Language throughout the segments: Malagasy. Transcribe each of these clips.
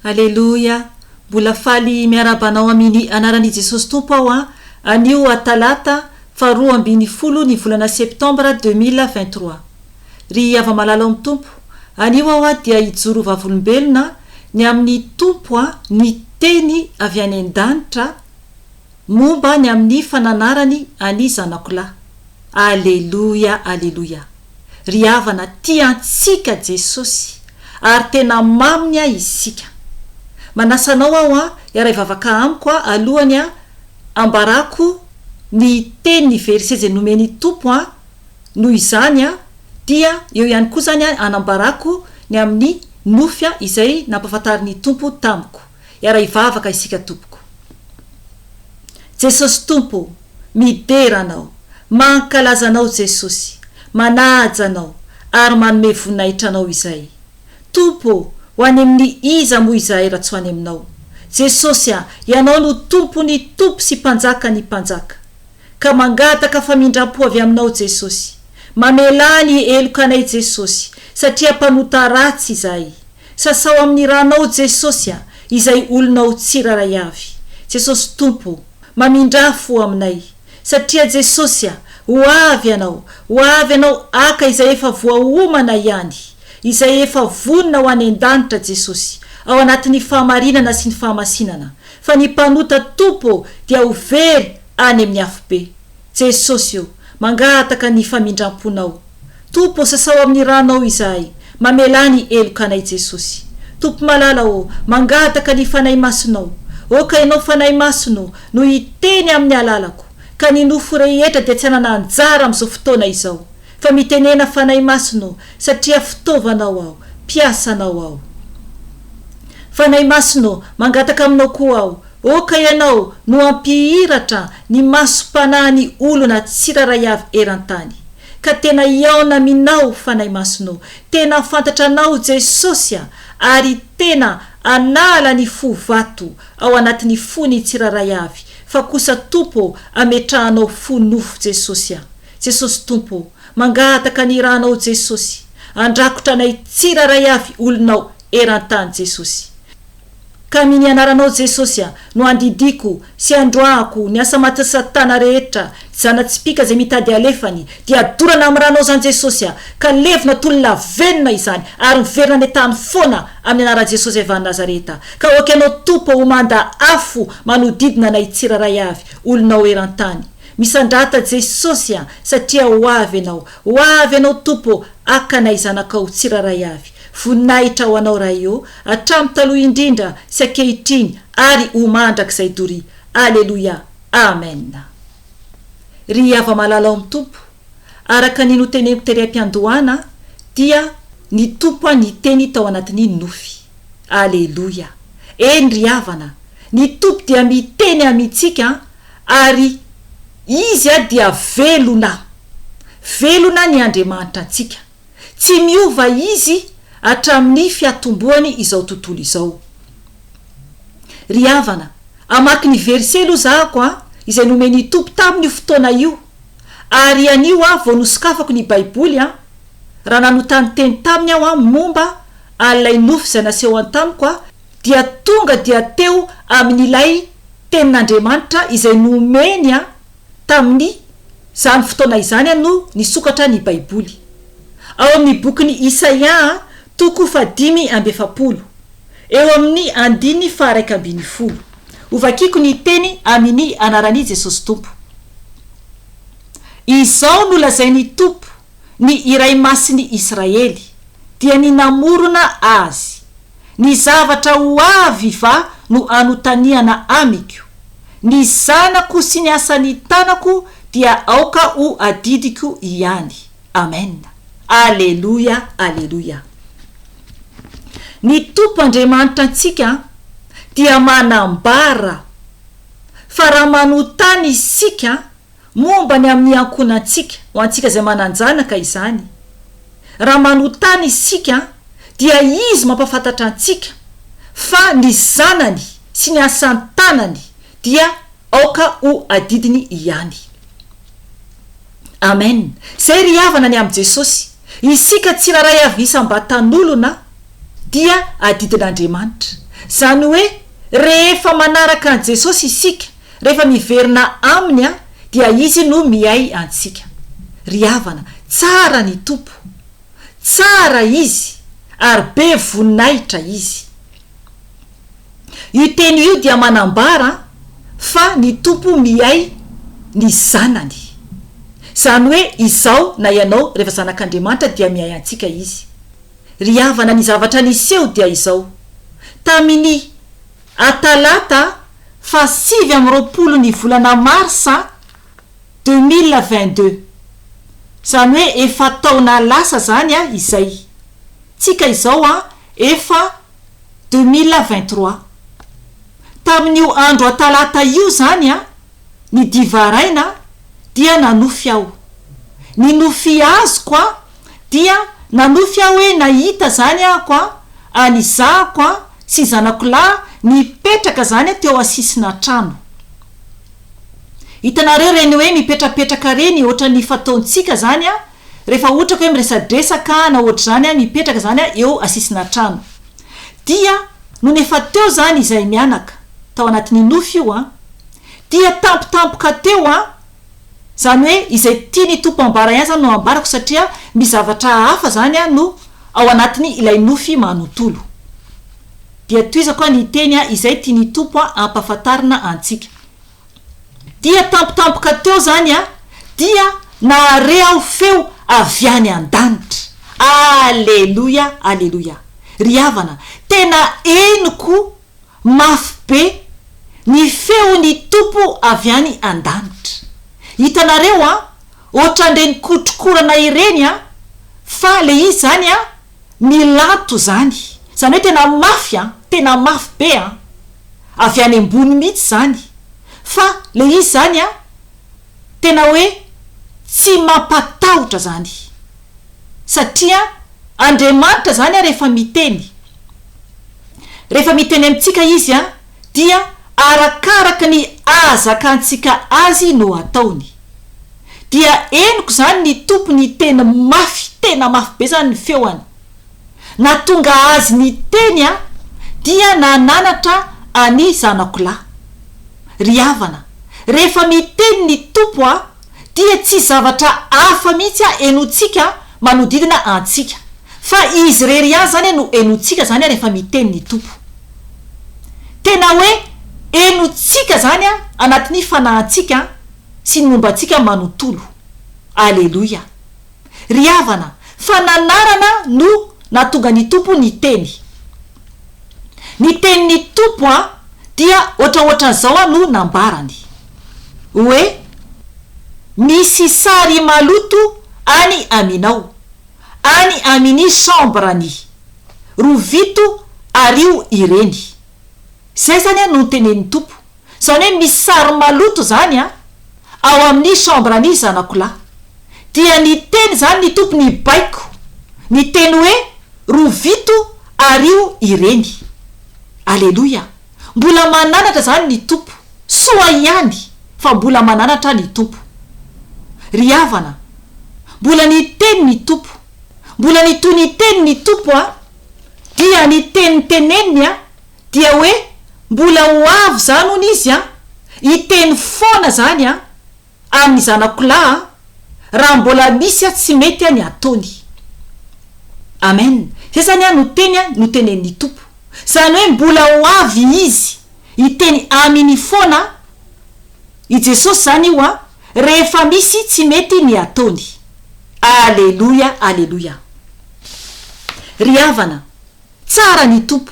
Aleloia! Mbola faly miarahaba anao aminy anaran' i Jesosy Tompo aho an, anio a talata faha 12 ny volana septembre 2023. Ry hava-malala ao amin'ny Tompo, anio aho dia hijoro ho vavolombelona ny amin'ny Tompo niteny avy any an-danitra momba ny amin'ny fananarany an'i zanako lahy. Aleloia! Aleloia! Ry havana, tia antsika Jesosy, ary tena maminy ahy isika. Manasa anao aho an, hiara-hivavaka amiko an, alohany an, ambarako ny teny ny verset izay nomen'i Tompo an, noho izany an, dia eo ihany koa izany an, anambarako ny amin'ny nofy an, izay nampahafantarin'ny Tompo tamiko. Hiara-hivavaka isika tompoko. Jesosy Tompo o, midera Anao, mankalaza Anao Jesosy, manaja Anao ary manome voninahitra Anao izay. Tompo o, ho any amin'ny iza moa izahay raha tsy ho any Aminao? Jesosy a, Ianao no Tompon'ny tompo sy Mpanjakan'ny mpanjaka. Ka mangataka famindram-po avy Aminao Jesosy. Mamelà ny heloka anay Jesosy, satria mpanota ratsy izahay. Sasao amin'ny ranao Jesosy a, izay olonao tsirairay avy. Jesosy Tompo o, mamindrà fo aminay. Satria Jesosy a, ho avy Ianao, ho avy Ianao haka izay efa voaomana ihany, izay efa vonona ho any an-danitra Jesosy, ao anatin'ny fahamarinana sy ny fahamasinana. Fa ny mpanota Tompo o, dia ho very any amin'ny afobe. Jesosy o, mangataka ny famindram-ponao. Tompo ô sasao amin'ny ranao izahay, mamelà ny heloka anay Jesosy. Tompo malala ô, mangataka ny Fanahy Masinao, oka Ianao Fanahy Masina ô no hiteny amin'ny alalako, ka ny nofo rehetra dia tsy hanana anjara amin'izao fotoana izao, fa mitenena Fanahy Masina ô, satria fitaovanao aho, mpiasanao aho. Fanahy Masina ô, mangataka aminao koa aho, oka Ianao no hampihiratra ny masom-panahin'ny olona tsirairay avy eran-tany. Ka tena hihaona aminao Fanahy Masina ô, tena fantatra anao Jesosy a, ary tena hanala ny fo vato ao anatin'ny fony tsirairay avy, fa kosa Tompo ô ametrahanao fo nofo Jesosy a. Jesosy Tompo ô, mangataka ny ranao Jesosy, andrakotra anay tsirairay avy olonao eran-tany Jesosy. Ka amin ny anaranao Jesosy a, no andidiako sy androahako ny asa maty satana rehetra, zana-tsipìka izay mitady alefany, dia dorana amin'ny ranao izany Jesosy a, ka levona toy ny lavenona izany, ary miverina any an-tany foana amin'ny anaran'i Jesosy avy any Nazareta. Ka aoka Ianao Tompo ho manda afo manodidina anay tsirairay avy, olonao eran-tany. Misandrata Jesosy a, satria ho avy Ianao, ho avy Ianao Tompo haka anay zanakao tsirairay avy. Voninahitra ho Anao Ray ô, hatramin'ny taloha indrindra sy ankehitriny ary ho mandrakizay doria. Aleloia. Amen. Ry hava-malala ao amin'ny Tompo, araka ny noteneniko tery am-piandohana dia ny Tompo niteny tao anatin'ny nofy. Aleloia. Eny ry havana, ny Tompo dia miteny amintsika ary Izy dia velona. Velona ny Andriamanitra antsika. Tsy miova Izy hatramin'ny fiatombohany izao tontolo izao. Ry havana, hamaky ny verset aloha zahako an, izay nomen'ny Tompo tamin'io fotoana io. Ary anio aho vao nosokafako ny Baiboly an, raha nanotany teny taminy aho an momba an'ilay nofy izay nasehony tamiko an, dia tonga dia teo amin'ilay Tenin'Andriamanitra izay nomeny an, Tamin'ny izany fotoana izany no nisokatra ny Baiboly. Ao amin'ny bokin'i Isaia toko faha-45, eo amin'ny andininy faha-11. Hovakiko ny teny amin'ny anaran'i Jesosy Tompo. Izao no lazain'ny Tompo, ny Iray Masin'i Israely, dia ny namorona azy, Ny zavatra ho avy va no anontaniana amiko? Ny zanako sy ny asan'ny tanako dia aoka ho adidiko ihany. Amen. Aleloia, aleloia. Ny Tompo Andriamanitra antsika dia manambara fa raha manontany isika Momba ny amin'ny ankohonantsika, ho antsika izay manan-janaka izany, raha manontany isika dia Izy mampahafantatra antsika fa ny zanany sy ny asan-tanany dia aoka ho adidiny ihany. Amen. Izay ry havana ny amin'i Jesosy. Isika tsirairay avy isam-batan'olona dia adidin'Andriamanitra. Izany hoe rehefa manaraka an'i Jesosy isika, rehefa miverina Aminy dia Izy no mihay antsika. Ry havana, tsara ny Tompo. Tsara Izy ary be voninahitra Izy. Io teny io dia manambara fa ny Tompo mihay ny zanany. Izany hoe izaho na ianao rehefa zanak'Andriamanitra dia mihay antsika Izy. Ry havana ny zavatra niseho dia izao, tamin'ny atalata faha 29 ny volana marsa 2022, izany hoe efa taona lasa izany izay, tsika izao efa 2023. Tamin'io andro atalata io izany ny divaraina dia nanofy aho. Ny nofy azoko an, dia nanofy aho hoe nahita izany ahako an, an'i zahako an, sy zanako lahy nipetraka izany teo asisina trano. Hitanareo ireny hoe mipetrapetraka ireny ohatran'ny fataontsika izany an, rehefa otraka hoe miresadresaka na ohatr'izany an, mipetraka izany an eo asisina trano. Dia nony efa teo izany izahay mianaka, tao anatin'ny nofy io an, dia tampotampoka teo an, izany hoe izay tian'ny Tompo ambara ihany izany no ambarako satria misy zavatra hafa izany an no ao anatin'ny ilay nofy manontolo. Dia tohizako an ny hiteny an izay tian'ny Tompo an ampahafantarina antsika. Dia tampotampoka teo izany an, dia nahare aho feo avy any an-danitra. Aleloia, aleloia. Ry havana, tena henoko mafy be ny feon'ny Tompo avy any an-danitra. Hitanareo an, ohatran'ireny kotrokorana ireny an, fa le izy izany an, milanto izany. Izany hoe tena mafy an, tena mafy be an. Avy any ambony mihitsy izany. Fa le izy izany an, tena hoe tsy mampatahotra izany. Satria Andriamanitra izany an rehefa miteny, rehefa miteny amintsika Izy an, dia arakaraka ny ahazakantsika Azy no ataony. Dia henoko izany ny Tompo niteny mafy, tena mafy be izany ny feoany. Nahatonga azy niteny aho dia nananatra an'i zanako lahy. Ry havana, rehefa miteny ny Tompo aho dia tsy zavatra hafa mihitsy aho henointsika manodidina antsika, fa Izy irery ihany izany no henointsika izany rehefa miteny ny Tompo. Tena hoe henointsika izany anatin'ny fanahintsika sy ny momba antsika manontolo. Aleloia. Ry havana, fananarana no nahatonga ny Tompo niteny. Ny tenin'ny Tompo an, dia ohatraohatran'izao an no nambarany. Hoe, Misy sary maloto any aminao, any amini chambre-ny. Rovito ario ireny. Izay izany an no notenenin'ny Tompo. Izany hoe misy sary maloto izany an, ao amin'ny chambre-n'i zanako lahy. Dia niteny izany ny Tompo nibaiko, niteny hoe, Rovito ario ireny. Aleloia! Mbola mananatra izany ny Tompo. Soa ihany fa mbola mananatra ny Tompo. Ry havana, mbola niteny ny Tompo. Mbola nitohy niteny ny Tompo an, dia ny teny teneniny an, Dia hoe mbola ho avy zany hono izy an, hiteny foana zany an, amin'ny zanako lahy an, raha mbola misy an tsy mety an ny ataony. Amen, zay zany an no teny an notenenin'ny Tompo. Zany hoe mbola ho avy Izy hiteny aminy foana an, i Jesosy zany io an, rehefa misy tsy mety ny ataony. Aleloia, aleloia. Ry havana, Tsara ny Tompo,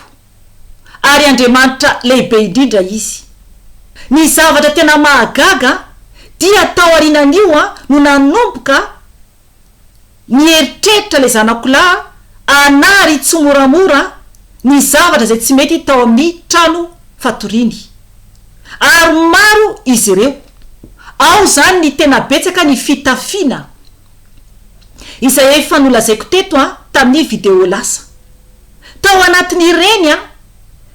ary Andriamanitra lehibe indrindra Izy. Ny zavatra tena mahagaga dia taorianan'io no nanomboka nieritreritra ilay zanako lahy hanary tsimoramora ny zavatra izay tsy mety tao amin'ny trano fatoriany. Ary maro izy ireo. Ao izany ny tena betsaka ny fitafiana. Izay efa nolazaiko teto an tamin'ny video lasa. Tao anatin'ireny an,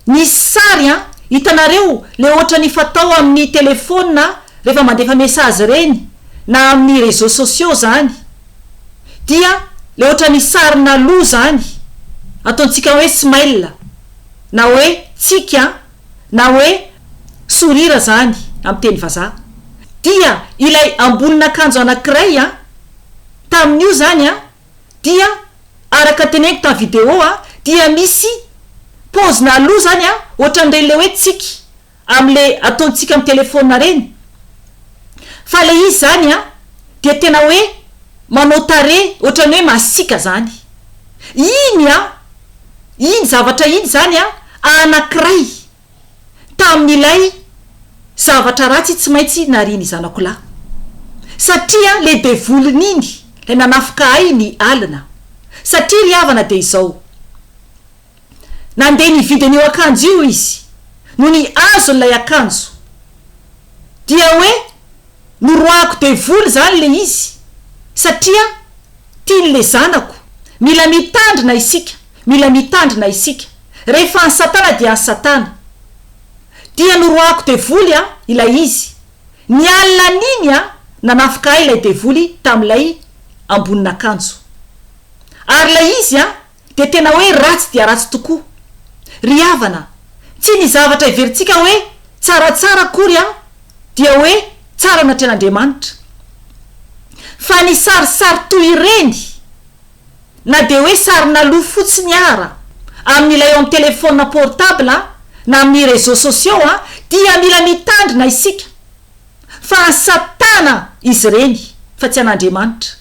nisy sary an, hitanareo le ohatran'ny fatao amin'ny telephone rehefa mandefa message ireny na amin'ny réseaux sociaux zany, dia le ohatran'ny sarina loha zany, ataontsika hoe smile. Na hoe tsiky an, na hoe sourire zany amin'ny teny vazaha. Dia ilay ambonin'akanjo anankiray an, tamin'io zany an, dia araka teneniko tamin'ny vidéo an, dia misy paozina aloha zany an, ohatran'ireny le hoe tsiky amle ataontsika am telephone reny fa le izy zany an dia tena hoe manao tarehy ohatrany hoe masiaka zany iny an iny zavatra iny zany an anakiray tamin'ilay zavatra ratsy tsy maintsy narian'i zanako lahy satria le devoliny iny le nanafika ahy ny alina satria ry havana dia izao Nandeha nividy an'io akanjo io izy. Nony azony ilay akanjo, dia hoe noroahako devoly izany ilay izy, satria tian'ilay zanako. Mila mitandrina isika, mila mitandrina isika. Rehefa an'i Satana dia an'i Satana. Dia noroahako devoly an, ilay izy. Ny alina an'iny an, nanafika ahy ilay devoly tamin'ilay ambonin'akanjo. Ary ilay izy an, dia tena hoe ratsy dia ratsy tokoa. Ry havana, tsy ny zavatra heverintsika hoe tsaratsara akory an, dia hoe tsara anatrehan'Andriamanitra. Fa ny sarisary toy ireny, na dia hoe sarin'aloha fotsiny ara, amin'ilay ao amin'ny telephone portable na amin'ny réseaux sociaux an, dia mila mitandrina isika fa an'i Satana izy ireny fa tsy an'Andriamanitra.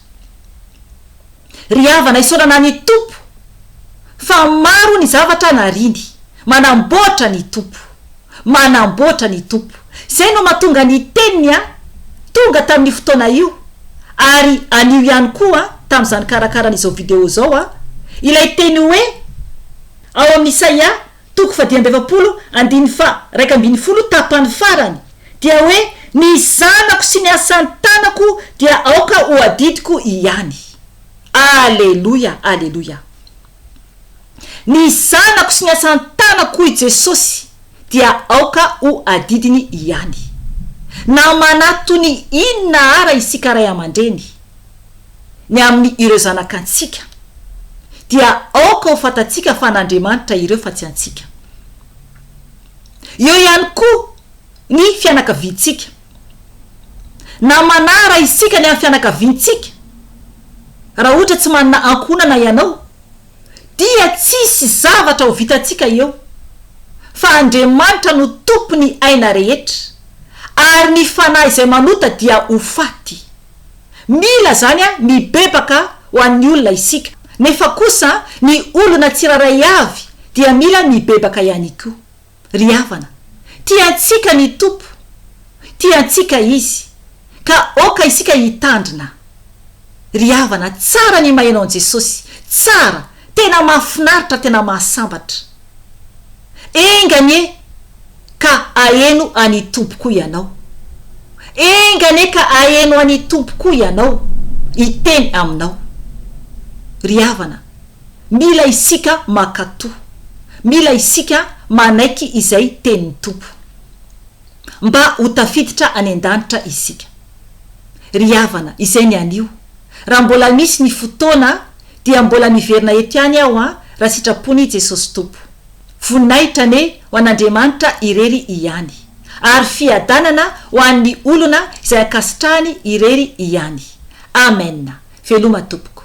Ry havana isaorana ny Tompo fa maro ny zavatra nariany. Manamboatra ny Tompo. Manamboatra ny Tompo. Izay no mahatonga ny teniny a tonga tamin'io fotoana io ary anio ihany koa tamin'izany karakarana izao video izao a ilay teny hoe ao amin'ny Isaia toko faha-45 andininy faha-11 tapany farany dia hoe ny zanako sy ny asan'ny tanako dia aoka ho adidiko ihany. Aleloia, aleloia. Ny zanako sy ny asan'ny tanako hoy Jesosy dia aoka ho adidiny ihany. Na manahy toy ny inona ara isika ray aman-dreny, ny amin'ny ireo zanakantsika, dia aoka ho fantatsika fa an'Andriamanitra ireo fa tsy antsika. Eo ihany koa ny fianakaviantsika. Na manara isika ny amin'ny fianakaviantsika, raha ohatra tsy manana ankohonana ianao, dia tsisy zavatra ho vitantsika eo, fa Andriamanitra no tompon'ny aina rehetra, ary ny fanahy izay manota dia ho faty. Mila zany a mibebaka ho an'ny olona isika, nefa kosa ny olona tsirairay avy dia mila mibebaka ihany koa. Ry havana, tia antsika ny Tompo, tia antsika Izy, ka aoka isika hitandrina. Ry havana, tsara ny maheno an'i Jesosy, tsara, tena mahafinaritra, tena mahasambatra. Enga anie ka aheno an'i Tompo koa ianao. Enga anie ka aheno an'i Tompo koa ianao hiteny aminao. Ry havana, mila isika mankatò. Mila isika manaiky izay tenin'ny Tompo. Mba ho tafiditra any an-danitra isika. Ry havana, izay ny anio. Raha mbola misy ny fotoana dia mbola miverina eto ihany aho an, raha sitrapon'i Jesosy Tompo. Voninahitra anie ho an'Andriamanitra irery ihany. Ary fiadanana ho an'ny olona izay ankasitrahany irery ihany. Amen. Veloma tompoko.